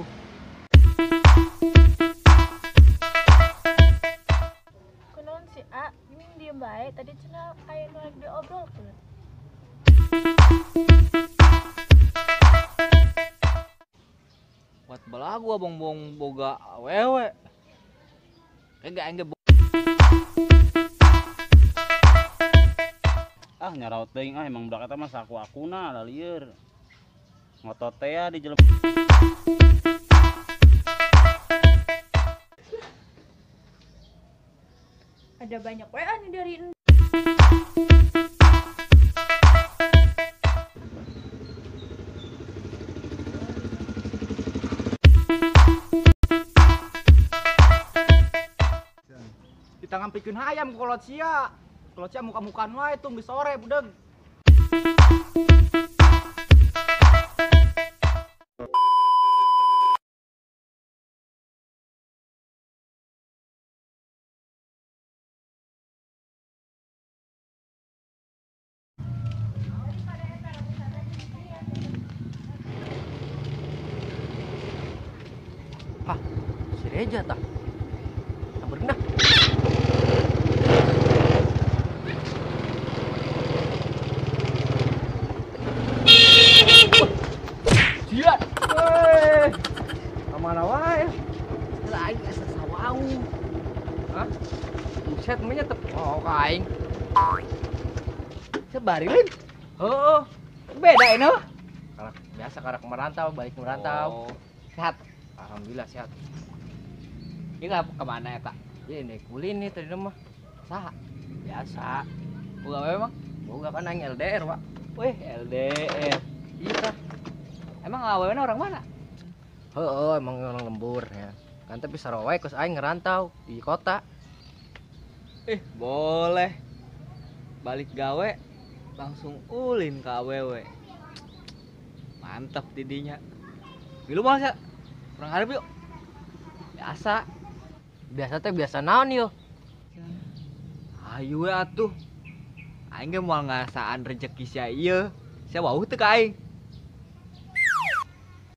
Aduh. Kunaon si A, mending diem bae tadi cenah aya nu rek diobrolkeun. Buat belagu abong-bong boga awewe. Enggak enggak. Ah nyaraot teuing ah emang budak eta mah saku-akuna lalieur. Ngotot teh ya di jelema. Ada banyak WA nih dari Ditangan pikeun hayam kolot sia. Kolot sia muka-mukaan wae tung di sore budeg. Ah, si Reja tah. Samperin dah. Siap. Weh. Kamana wae? Lah aing asa sawau. Hah? Buset mah tep oh ka aing. Sebarilin. Heeh. Beda ini mah. Karak biasa karak merantau, balik merantau. Oh. Sehat. Alhamdulillah sehat. Ini nggak kemana ya, Pak? Ini naik kulin nih tadi mah. Saha? Biasa. Boga we emang? Boga kan aing LDR, Pak. Wih, LDR. Iya tah. Emang awewena orang mana? Heeh, emang orang lembur ya. Kan tapi sarua wae kos aing ngerantau di kota. Boleh. Balik gawe langsung ulin ke awewe. Mantap tidinya. Milu mah sia. Kurang harap yuk. Biasa. Biasa teh biasa naon yo? Ayo we atuh. Aing ge moal ngasaan rejeki sia ieu. Sia wauh teu ka aing.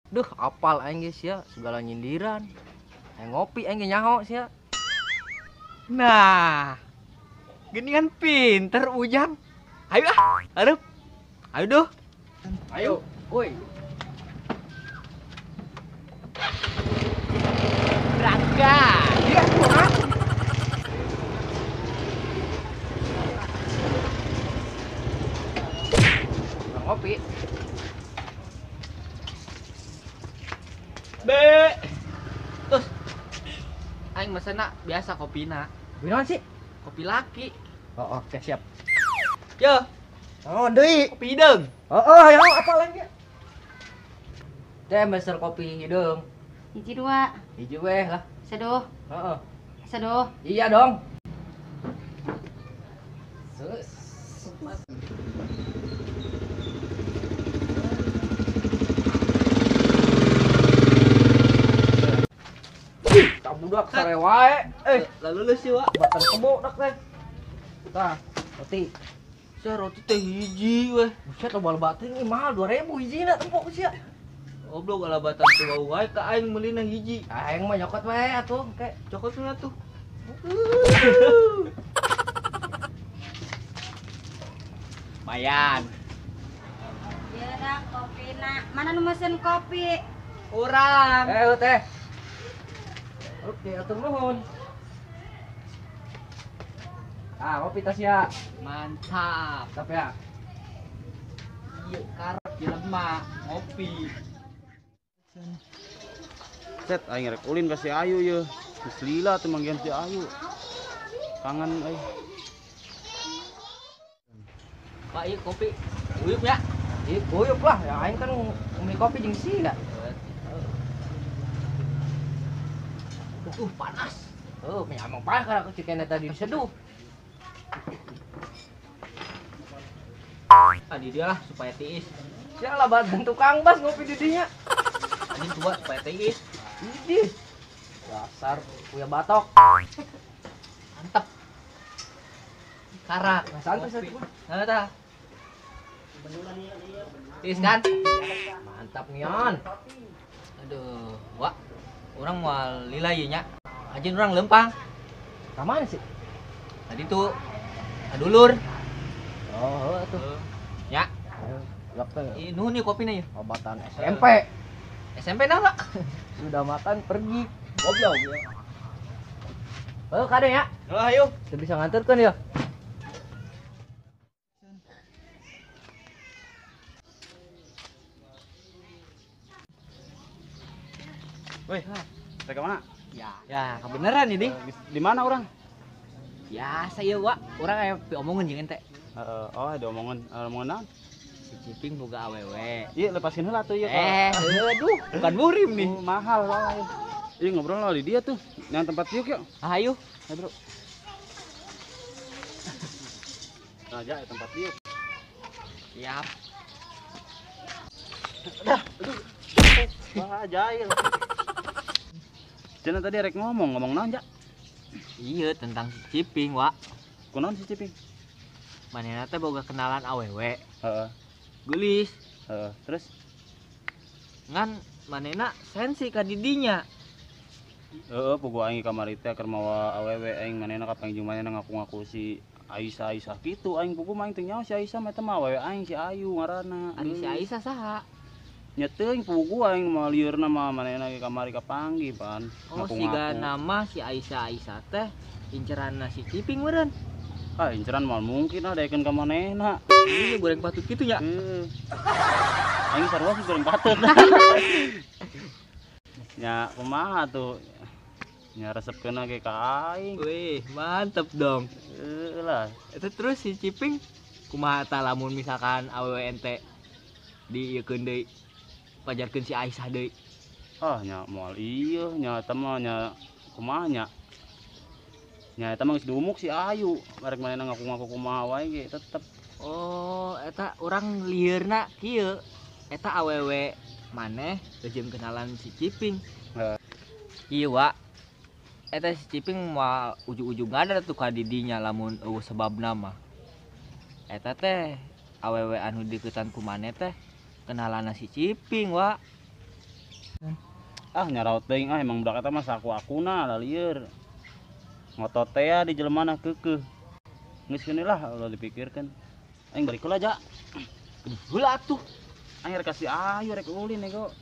Duh, apal aing ge sia segala nyindiran. Aing ngopi aing ge nyaho sia. Nah. Geningan pinter Ujang. Ayo ah, hareup. Ayo duh. Ayo. Woi. Berangkat. Iya, ah. Ngopi. B. Terus aing mesenna biasa kopina. Kopi naon sih? Kopi laki. Oh, oke siap. Yo. Naon deui? Kopi hideung. Oh, ya apa lagi? Teh meser kopi hideung. Hiji dua. Hiji weh lah. Seduh. Heeh. Seduh. Iya dong. Sus. Tak budak sare wae. Lalu lulus sih, Wak. Batan kebo dak teh. Tah, roti. Sia roti teh hiji weh. Buset loba teuing ini mahal 2000 hijina tempok sia. Goblok alabatan teu bau wae ka aing meulina hiji. Aing mah nyokot wae atuh ke. Cokot heula tuh. Mayan. Ieu dah kopina. Mana nu mesen kopi? Urang. Teh. Oke, atur nuhun. Ah, kopi tas ya. Mantap. Mantap ya. Iya, karep jelema ngopi. Set aing rek ulin ka si Ayu ye. Geus lila teu manggihan si Ayu. Kangen euy. Pak, ieu kopi. Uyup ya? Ieu uyup lah, ya aing kan beli kopi jeung sia. Panas. Oh, emang panas karena aku cikena tadi diseduh. Tadi dia lah supaya tiis. Sia lah badan tukang bas ngopi di dinya. Anjing tua supaya tiis. Idih. Dasar punya batok. Mantap. Karak. Nah, santai satu. Nah, tah. Tiis kan? Mantap nian. Aduh, Wak. Urang moal lila ieu nya. Ajin urang leumpang. Ka mana sih? Tadi tuh adulur. Oh, heuh atuh. Ya. Dokter. Ih, nuhun ieu kopina ieu. Obatan SMP. SMP naon, Wak? Sudah makan pergi. Goblok ya. Heuh, kade ya. Oh, ayo. Teu bisa nganterkeun ya. Woi, rek ka mana? Ya, ya kebeneran ini. Di mana orang? Biasa ya, Wak. Urang aya diomongan jeung ente. Heeh, oh ada omongan, omongan naon? Si Ciping boga awewe. Iya, lepaskeun heula tuh ieu. Aduh, bukan murim nih. Oh, mahal soalnya. Iya, ngobrol lah di dia tuh. Yang tempat yuk yuk. Ayo. Ayo, Bro. Nah, ya tempat yuk. Siap. Dah, aduh. Wah, jahil. Cenah tadi rek ngomong, ngomong naon, Jak? Iya, tentang si Ciping, Wak. Kunaon si Ciping? Manehna teh boga kenalan awewe. Heeh. Geulis. Heeh, terus ngan manehna sensi ka didinya. Heeh, puguh aing kamari teh keur mawa awewe aing manehna kapanggih jeung manehna ngaku-ngaku si Aisyah Aisyah kitu aing puguh mah aing teu nyaho si Aisyah mah eta mah awewe aing si Ayu ngaranna. Ari si Aisyah saha? Nya teuing puguh aing mah lieurna mah manehna ge kamari kapanggih pan. Oh, siga nama si Aisyah Aisyah teh inceranna si Ciping meureun. Ah, inceran moal mungkin ah daekeun ka manehna. Iya, goreng patut kitu nya. Heeh. Aing sarua sih goreng patut. Nya kumaha tuh? Nya resepkeun ge ka aing. Wih, mantep dong. Heeh lah. Itu terus si Ciping kumaha tah lamun misalkan awewe ente diieukeun deui pajarkeun si Aisyah deui. Ah, nya moal ieu nya eta mah nya kumaha nya. Nya eta mah geus diumuk si Ayu, rek manehna ngaku-ngaku kumaha wae ge tetep. Oh, eta urang lieurna kieu. Eta awewe maneh jeung kenalan si Ciping. Heeh. Kieu, Wak. Eta si Ciping moal ujug-ujug ngadar tuh ka didinya lamun eueuh sebabna mah. Eta teh awewe anu deuketan ku maneh teh kenalanna si Ciping, Wak. Ah, nyaraot teuing ah emang budak eta mah saku-akuna lah lieur. Ngotot teh ya di jelemana keukeuh. Geus keun lah ulah dipikirkeun. Aing balik heula, Ja. Heula atuh. Aing rek kasih Ayu rek ulin nego.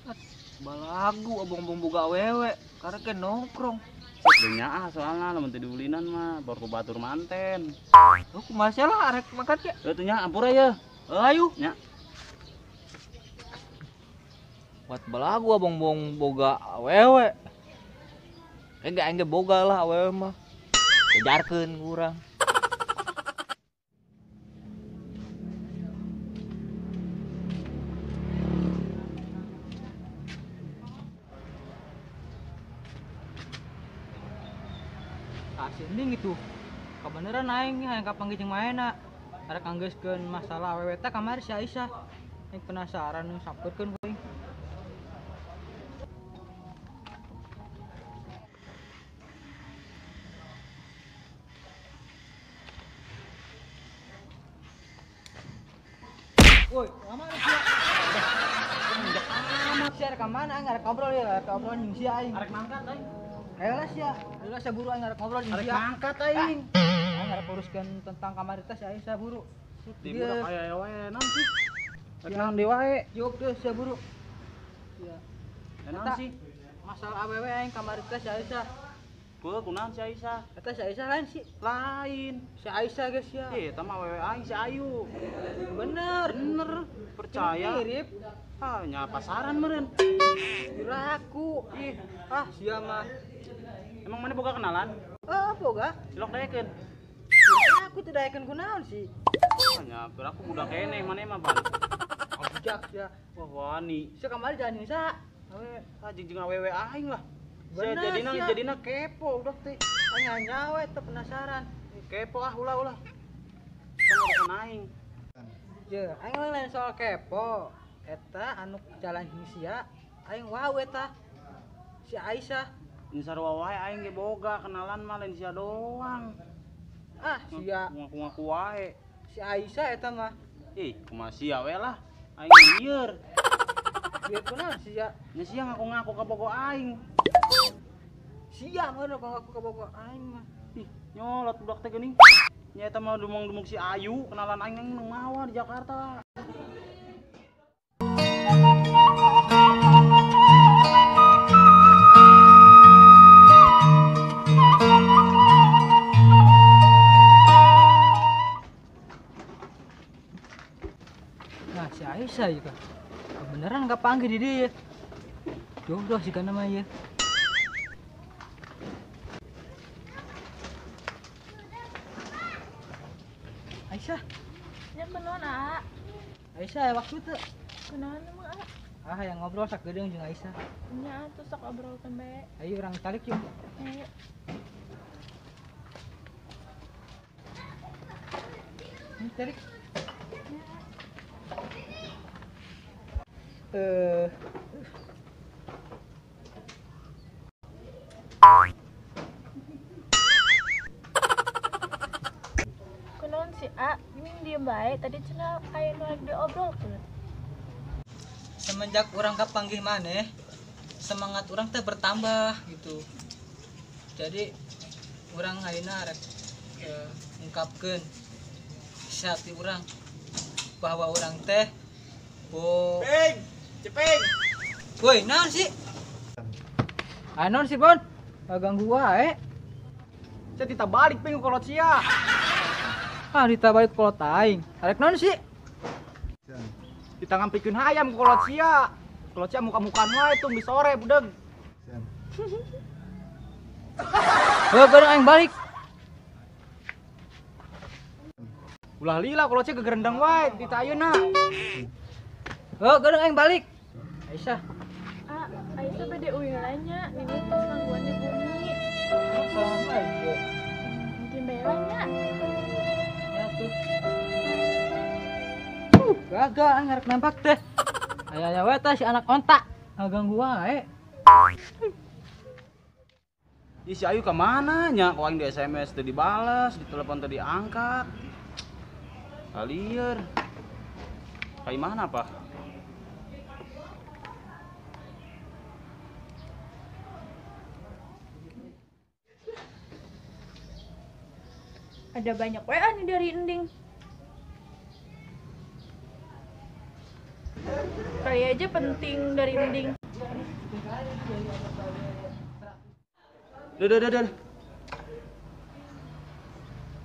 Balagu abong-abong boga awewe karek ge nongkrong. Sok nyaah soalna lamun teu diulinan mah baru ku batur manten. Oh, kumaha sia lah arek makan ge. Heuh teu nya ampura ye. Ayo. Nya. Buat balagu abong-abong boga awewe. Engge aing ge boga lah awewe mah. Kejarkeun ku urang. Kasih gitu. Kebeneran aing hayang kapanggih jeung maena. Arek anggeuskeun masalah awewe teh kamari si Aisyah. Aing penasaran sampeurkeun ku aing. Woi, mana sih? Amat sih arek ka mana aing arek ngobrol ya, arek ngobrol jeung si aing. Arek mangkat aing. Ayolah sia, ayolah sia buru aing arek ngobrol jeung Arek sia. mangkat aing. Aing arek uruskeun tentang kamari teh si Aisyah buru. Di budak aya wae naon sih? Rek naon deui wae? Yuk deh sia buru. Sia. Naon sih? Masalah awewe aing kamari teh si Aisyah. Beuh, kunaon si Aisyah? Eta si Aisyah lain sih. Lain. Si Aisyah geus sia. Eh, eta mah awewe aing si Ayu. Bener. Bener, percaya. Mirip. Ah, nya pasaran meureun. Piraku. Ih, Ah, sia mah. emang mana boga kenalan? Eh, boga. Cilok daekeun. Aku teu daekeun kunaon sih. Ah, nya piraku budak keneh maneh mah, Pan. Bujak sia. Wah, wani. Sia kamari jalan jeung saha? Awewe. Ah, jeung jeung awewe aing lah. Sia Bener, jadina sia. jadina kepo udah teh. Aing nyawa teh penasaran. Kepo ah ulah ulah. Kan urusan aing. Je, aing lain soal kepo. Eta anu jalan jeung sia, aing wow eta. Si Aisyah. Ini sarua wae aing ge boga kenalan mah lain sia doang. Ah, sia Ngaku-ngaku wae. si Aisyah eta mah. Ih, kumaha sia we lah. Aing lieur. Biar kunaon sia? Nya sia ngaku-ngaku ka bogo aing. Sia mah ngaku ka bogo aing mah. Ih, nyolot budak teh geuning. Nya eta mah dumung-dumung si Ayu, kenalan aing nang mawa di Jakarta. Nah, si Aisyah juga. Beneran gak panggil di dia. Jodoh sih kan namanya. Aisyah. Nya kunaon, A? Aisyah ya waktu itu. Kunaon emang, A? Ah, yang ngobrol sak geudeung jeung Aisyah. Nya atuh sok obrolkeun bae. Ayo urang tarik yuk. Ayo. Ini tarik. Kunaon si A, geuning diem bae tadi cenah aya nu rek diobrolkeun. Semenjak urang kapanggih maneh, semangat urang teh bertambah gitu. Jadi urang ayeuna rek ngungkapkeun isi hati urang bahwa urang teh bo Ping, ceping. Woi, naon sih? Ah, naon sih, Bon? Ganggu wae. Saya tita balik ping kolot sia. Ah, ditabalik kolot aing. Arek naon sih? Kita ngampikeun hayam kolot sia. Kolot sia muka-mukaan wae tuh di sore budeg. Heuh, geuning aing balik. Ulah lila kolot sia gegerendang wae tita ayeuna. Heuh, geuning aing balik. Aisyah. A, Aisyah bade uih heula nya, ini tos gangguan di bumi. Sama aja. Mungkin bae lah nya. Ya tuh. Gagal aing arek nampak teh. Aya we teh si anak ontak. Ngaganggu wae. Ih, si Ayu kemana nya? Kok aing di SMS teu dibales, di telepon teu diangkat. Kalieur. Ka imahna apa? Ada banyak WA nih dari Ending. Kali aja penting dari Ending. Duh, duh, duh, duh.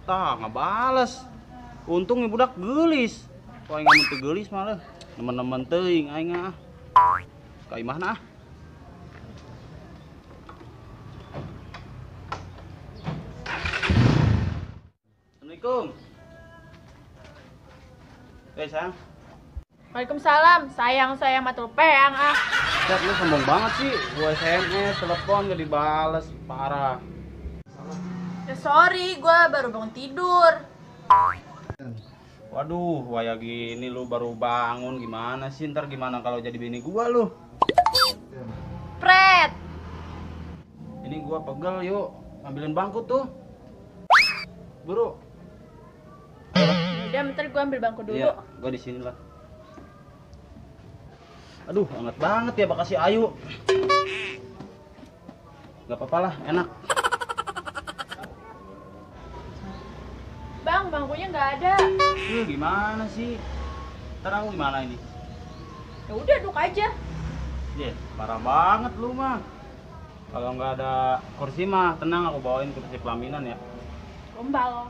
Tah, ngebales. Untung nih budak geulis. Kok aing mun teu geulis malah. Nemen-nemen teuing aing ah. Ka imahna ah. Assalamualaikum. Sayang. Waalaikumsalam. Sayang-sayang matul peang ah. Chat, lu sombong banget sih. Gua SMS, telepon gak dibales, parah. Ya sorry, gua baru bangun tidur. Waduh, waya gini lu baru bangun gimana sih? Ntar gimana kalau jadi bini gua lu? Pret. Ini gua pegel yuk, ambilin bangku tuh. Buru. Udah, bentar gua ambil bangku dulu. Iya, gua di sini lah. Aduh, hangat banget ya bakasi Ayu. Gak apa-apa lah, enak. Bang, bangkunya nggak ada. Gimana sih? Ntar aku gimana ini? Ya udah, duduk aja. Ye, parah banget lu mah. Kalau nggak ada kursi mah, tenang aku bawain kursi pelaminan ya. Gombal lo.